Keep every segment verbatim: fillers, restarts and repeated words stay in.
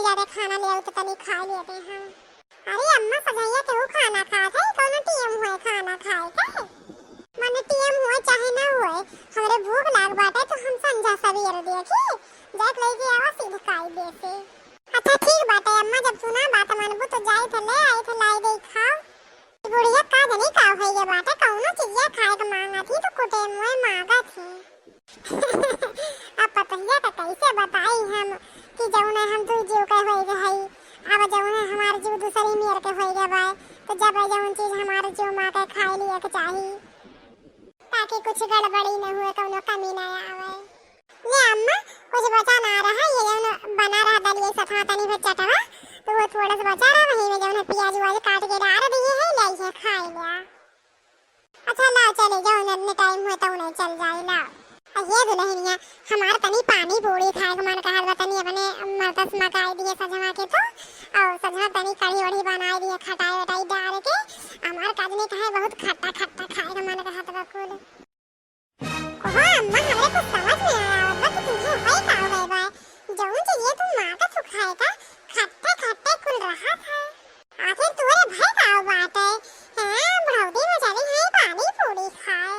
अरे खाना ले आओ तो तनी खाइ लेते हैं। अरे अम्मा, सझइया केहू खाना खात है? कौनो टेम होए खाना खाए के? मने टेम होए चाहे ना होए, हमरे भूख लाग बाटे तो हम संझा सबेर देखी, जाके लेके आवा सीध काई दे से। अच्छा ठीक बाटे अम्मा, जब तू ना बात मानबू तो जाई थे ले आई थे लाई दे खाओ। बुढ़िया का जनी का होइगे बाटे, कौनो चीजिया खाए के मांगत ही तो कुटेमुए मांगत ही। अब पतोहिया का कैसे बताई हम कि जौने हम दुई जीव के होइगे हई, अब जौने हमार जीव दूसरी मेर के होइगे बा, तो जब जौन चीज हमार जीव मांगे खाए लिए के चाही, ताकि कुछ गड़बड़ी न हुए, कौनो कमी न आवे। ले अम्मा, कुछ बचा ना रहा, ये जौन बना रहा दलिया सथवा तनी भर चटवा, तो वो थोड़ा सा बचा रहा, वही में जौन है प्याज व्याज काट के डाल दिए है, ले ये खाए लिया। अच्छा ला चले जाओ, जब टाइम हुए तो उन्हें चल जाए ला। आ ये दुल्हनिया, हमार तनी पानी पूरी खाए के मन कहत बा, तनी अपने मर्द से मगाई दिए सजवा के तो, और सजवा तनी कढ़ी वढ़ी बनाई दिए, खटाई वटाई डाल के, हमार काजनी कहे बहुत खट्टा खट्टा खाए के मन कहत बा कुल। ओहो अम्मा, हमरे कुछ समझ में ना आवत बा कि तुम्हें होई का हो गए बा। जौन चीज ये तुम मांगत हो खाए का, खट्टे खट्टे कुल रहत है। आखिर तोरे भय का बाटे? हैं, बुढ़ौती में चली है पानी पूरी खाए।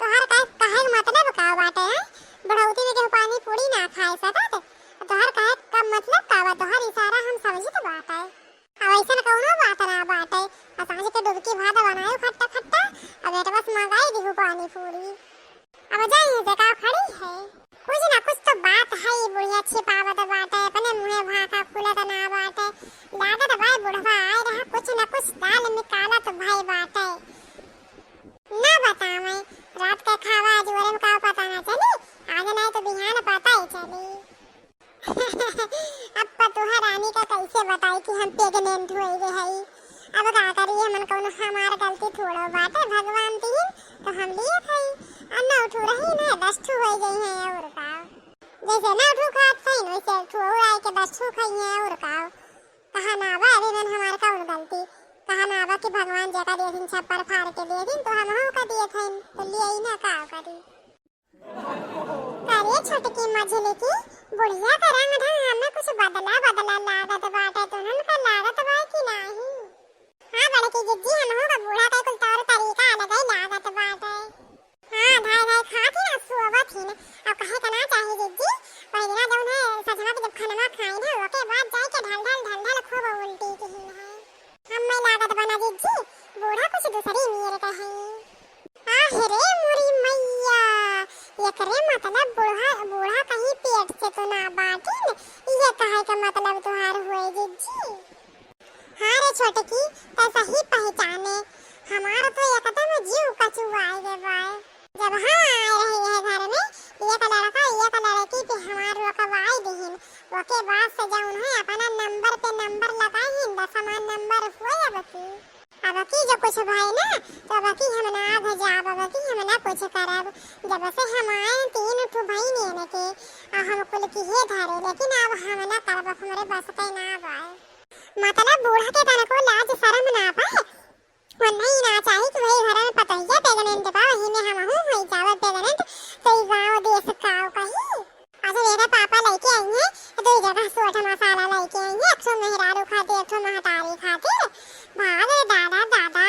तोहर का कहे के मतलब का बाटे, हैं? बुढ़ौती में केहू पानी पूरी ना खाए सकत? तोहर कहे का मतलब का बा? तोहर इशारा हम समझित बाटे। अब ऐसन कौनो बात ना बाटे। आ सांझ के डुबकी भात बनायो खट्टा खट्टा, अब बेटवा से मंगाई दिहु पानी पूरी। अब जाई से का खड़ी है? कुछ ना कुछ तो बात है, ई बुढ़िया छिपावत बाटे, अपने मुँहे भाखा खुलत ना बाटे। लागत बा बुढ़वा आए रहा, कुछ ना कुछ दाल निकालत भई बाटे। ना बतावे, रात के खावा आज ओरे में का पता ना चली, आज नहीं तो बिहान पता ही चली। अब पतोहा रानी का कैसे बताई कि हम pregnant होई गए हई। अब का करी, हमन कौनो हमार गलती थोड़ो बाटे, भगवान दीन तो हम लिए थई। आ नौ ठू रही ना, दस ठू होई गई हैं और का। जैसे नौ ठू खात हईन, वैसे एक ठू और आए के दस ठू खाई हैं और का। कहा ना बा, अरे नन हमार कौन गलती, कहा ना बा कि भगवान जेका दे दिन छप्पर फाड़ के दे दिन, तो हमहू का दिए थईन, तो लिए ही ना का करी। अरे छोटकी मझली की, बुढ़िया का रंग ढंग हमें कुछ बदला बदला लागत बाटे, तुहन का लागत बा कि नाही? हाँ बड़की जिज्जी, हमहू का बूढ़ा का कुल तौर तरीका अलग ही लागत बाटे। हाँ, धाय धाय खात ही ना सोवत ही ना। अब कहे का ना चाही जिज्जी, वही दिना जौन है सजवा के जब खनवा खाइन है, ओके बाद जाए के ढल ढल ढल ढल खूब उल्टी की ही है। हमें लागत बा ना जिज्जी, बूढ़ा कुछ दूसरी मेर का है। आह रे मोरी मैया, एकरे मतलब बूढ़ा, बूढ़ा कहीं पेट से तो ना बाटिन, ये कहे का मतलब तुहार हुए जिज्जी? हाँ रे छोटकी, तै सही पहचाने, हमार तो एकदम जीव कचुआए गे बाय। जब हम आए रही है घर में, एक लड़का एक लड़की के हमार रोकवाए दिहिन, ओके बाद से जौन है अपना नंबर पे नंबर लगाइन, दसवाँ नंबर हुए अब की। अब की जो कुछ भई ना, तो अब की हम ना आगे जाब, अब की हम ना कुछ करब। जब से हम आए तीन ठो बहिन एने के, आ हम कुल की हे धरे, लेकिन अब हम ना करब, अब हमरे बस के ना बाय। मतलब बूढ़ा के तनको लाज शरम ना बा। वो नहीं ना चाही कि वही घर में पतोहिया pregnant बा, वही में हमहू होई जाब pregnant, तो ई गाँव देश काव कही। अच्छा मेरे पापा लइके आई हैं, दो जगह सोठ मसाला लइके आई हैं, एक ठो मेहरारू खातिर, एक ठो महतारी खातिर। भाग रे दादा, दादा,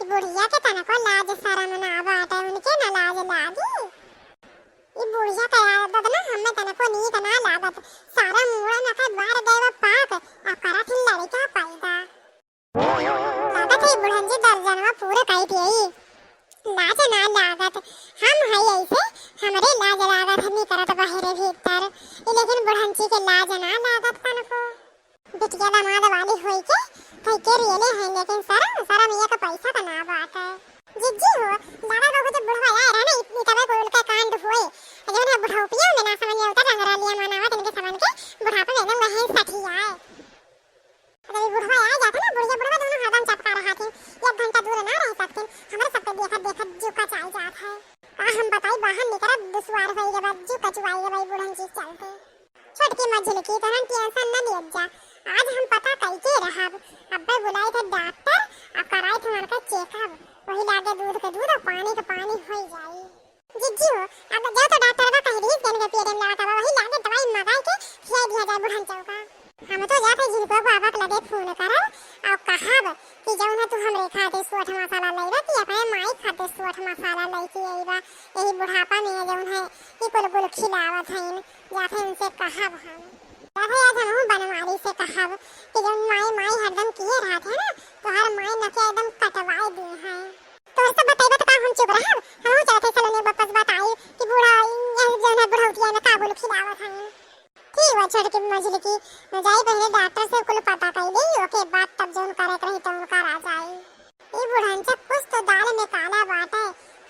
ई बुढ़िया के तनको लाज शरम ना बाटे, उनके ना लाज लागी। ई बुढ़िया के आदत ना हमें तनको नीक ना लागत। सारा मुड़ा में के बार गए बा पाक, आ करत ही लड़का पैदा। लागत है बुढ़न जी दर्जनवा पूरा कई दिए। लाज ना लागत, हम हई ऐसे, हमरे लाज लागत है, निकरत बहरे भीतर। ई लेकिन बुढ़न जी के लाज ना लागत तनको। बिटिया दामाद वाली होई के, कई के रियले हैं, लेकिन शरम, शरम ये का पैसा का ना बात है। जिज्जी हो, दादा बाबू जब बुढ़वा आए रहे ना, इतनी तबे कोई उनका कांड हुए। जौन है बुढ़ौपिया में ना समझ में उतर रंग रहा लिया मानावा, इनके समझ के बुढ़ापे में एकदम वहीं सठी आए। अगर ये बुढ़वा आ जाता ना, बुढ़िया बुढ़वा दोनों हरदम चपका रहा थे, एक घंटा दूर ना रह सकते। हमारे सबके देखत देखत जीव का चाल जात है। का हम बताई, बाहर निकरब दुश्वार होई के बाद जीव कचुआई के भाई बुढ़न जी चलते। छोटकी मझिलकी, तोहन tension न लियत जा, आज हम पता कइके रहब। अब्बे बुलाई थे डॉक्टर, अब कराई थे उनका checkup, वही लागे दूध के दूध और पानी के पानी होई जाई। जिज्जी हो, अब जाओ तो डॉक्टर का कह दी, इनके पेट में लागत बा, वही लागे दवाई मंगाई के खिया दिया जाए बुढ़न चौका। हम तो जात है झिलको बाबा के लगे फोन करब अउर कहब कि जउन है तू हमरे खातिर सोठ मसाला लइबा कि अपने माई खातिर सोठ मसाला लइके अइबा। यही बुढ़ापा में जउन है ये कुल कुल खिलावत हइन, जात है इनसे कहब हम। जात है आज हमहू बनवारी से कहब कि जउन माई माई हरदम किए रहत है ना, तोहर माई नकिया एकदम कटवाई दी है। तोहर सब बताइबा त का हम चुप रहब? हमहू जात है सलोनी बप्पा से बताई कि बूढ़ा, ये जउन है बुढ़ौतिया में का कुल खिलावत हइन। ठीक बा छोटकी मझिलकी, जाई पहिले डॉक्टर से कुल पता कइ लेई, ओके बाद तब जउन करे के रही तउन करा जाई। ई बुढ़नचक कुछ तो दाल में काला बाटे।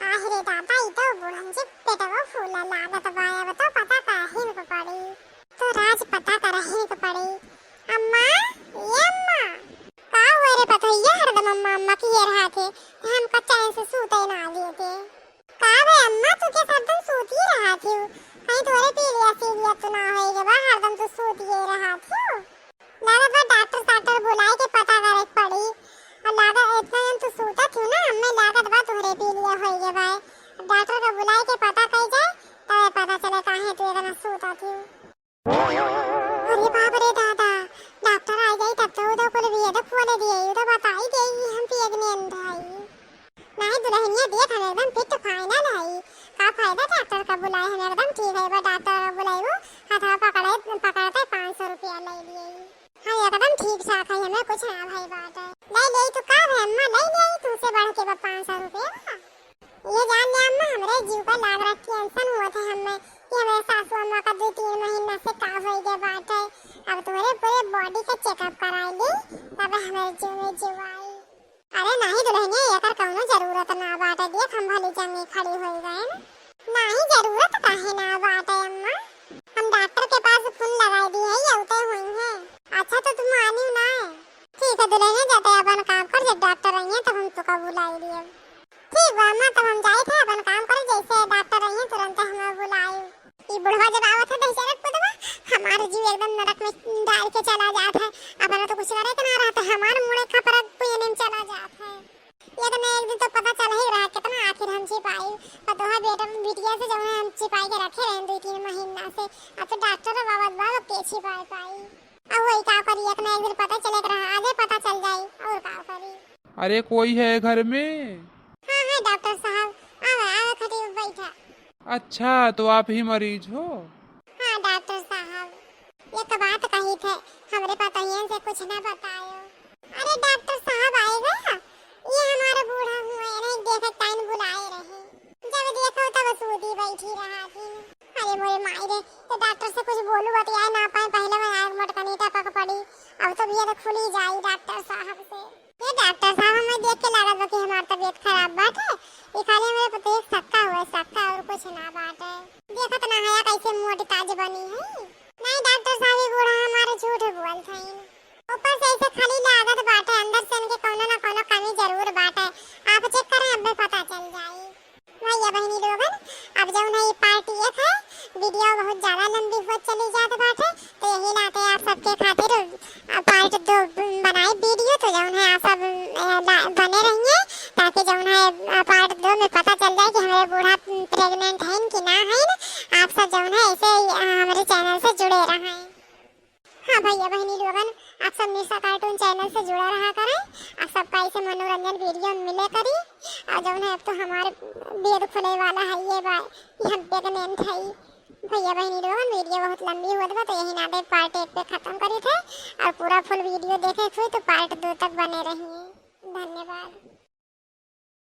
आहि रे दादा, ई तो बुढ़नचक पेटवा फूला लागत बा, अब तो पता करहिन के पड़ी, तो राज पता करहिन के पड़ी। अम्मा, ए अम्मा, का हुआ रे पतोहिया, हरदम अम्मा अम्मा किए रहत है, हम का चैन से सूते ना देते। का बे अम्मा, तू के हरदम सूती रहत हिउ? कहीं तोरे पीलिया सीलिया तो ना होई गवा, हरदम तू सूतिए रहत हिउ। लागत बा डॉक्टर साक्टर बुलाए के पता करे के पड़ी। अउर लागत एतना दिन तू सूतत हिउ ना, हमें लागत बा तोहरे पीलिया होई गवा। डॉक्टर का बुलाए के पता कई जाए, तबे पता चले काहे तू एतना सूतत हिउ। अरे बाप रे दादा, डॉक्टर आ जाई तब तो उधर कुल भेद खोल दिए, उधर बताई देई कि हम pregnant हई। नहीं दुल्हनिया देख हम एकदम fit final हई, का फायदा डॉक्टर का बुलाए, हम एकदम ठीक है, बस डॉक्टर का बुलाइबू, हथवा पकड़े, पकड़ते पाँच सौ रुपया ले लिए। हम एकदम ठीक ठाक है, हमें कुछ ना भाई बात है। ले ले तो का है अम्मा, ले ले, तुमसे बढ़ के बा पाँच सौ रुपया। ये जान ले अम्मा, हमरे जीव का लाग रहा tension हुआ था हमें कि हमरे सासू अम्मा का दो तीन महीना से का होई गए बाटे। अब तोरे पूरे body का checkup कराई ली, तब हमरे जीव में जीव आई। अरे नहीं दुल्हनिया, एकर कौनो जरूरत ना बाटे, देख हम भली चंगी खड़ी होई गए। नहीं जरूरत काहे ना बाटे अम्मा, हम डॉक्टर के पास फोन लगाई दी है, ये उते हुई है। अच्छा तो तुम आनी ना है। ठीक है दुल्हनिया, जाते अपन काम कर, जब डॉक्टर आई है तब हम तुका बुलाई लिए। ठीक बा अम्मा, तब हम जाइत है अपन काम करे, जैसे डॉक्टर आई है तुरंत हमें बुलाई। ई बुढ़वा जब आवत है दहिजरक पुतवा, हमार जीव एकदम नरक में डाल के चला जात है। अपना तो कुछ करे के ना रहत है, हमार मुड़े खपरक पुयने में चला जात है। ये तो मैं एक दिन तो पता चल ही रहा कितना आखिर हम छिपाई, पतोहा बेटा बिटिया से जब हम छिपाई के रखे रहे दो तीन महीना से। अब तो डॉक्टर बाबा बाबा के छिपाई पाई। अब वही का करी, एक ना एक दिन पता चले के रहा, आजे पता चल जाई और का करी। अरे कोई है घर में? हाँ है डॉक्टर साहब, आवे आवे खटी पे बैठा। अच्छा, तो आप ही मरीज हो? हाँ डॉक्टर साहब, एक बात कही थे, हमरे पतोहियन से कुछ ना बतायो। अरे डॉक्टर साहब आए गया, ये हमारा बूढ़ा हुआ है, नहीं देखे टाइम बुलाए रहे, जब देखो तब सूती बैठी रहा थी। अरे मोरे माई रे, तो डॉक्टर से कुछ बोलू बतियाए ना पाए, पहले मैं आग मोटकनी टपक पड़ी, अब तो भैया तो खुली जाई डॉक्टर साहब से। ये डॉक्टर साहब, हमें देख के लागत बा कि हमार तबीयत खराब बाटे, ये खाली हमरे पतोहिया के सक्का हुआ है, सक्का, और कुछ ना बाटे। देखत ना है कैसे मोटी ताज बनी है। नहीं डॉक्टर साहब, ये बूढ़ा हमारे झूठ बोलत हईन। ऊपर से ऐसे खाली लागत बाटे, अंदर से इनके कौनो ना कौनो कमी जरूर बाटे। आप check करें, अब पता चल जाई। भैया बहनी लोगन, अब जौन है ये part एक है, video बहुत ज्यादा लंबी होत चली जात बाटे, तो यही नाते आप सबके खातिर, अ, part दो बनाई video, तो जौन है आप सब, अ, ला-, बने रहिए, ताकि जौन है, अ, part दो में पता चल जाए कि हमरे बूढ़ा pregnant हईन कि ना हईन। आप सब जौन है ऐसे ही, अ, हमरे channel से जुड़े रहें। हाँ भैया बहनी लोगन, आप सब मिर्सा cartoon channel से जुड़ा रहा करें। आप सबका ऐसे मनोरंजन video मिले करी। और जौन है अब तो हमारे भेद खुले वाला है, ये बा कि हम pregnant हई। भैया बहनी लोगन, video बहुत लंबी होत बा, तो यही नाते part एक पे खत्म करी थे। और पूरा full video देखे के हुई तो part दो तक बने रहिए। धन्यवाद।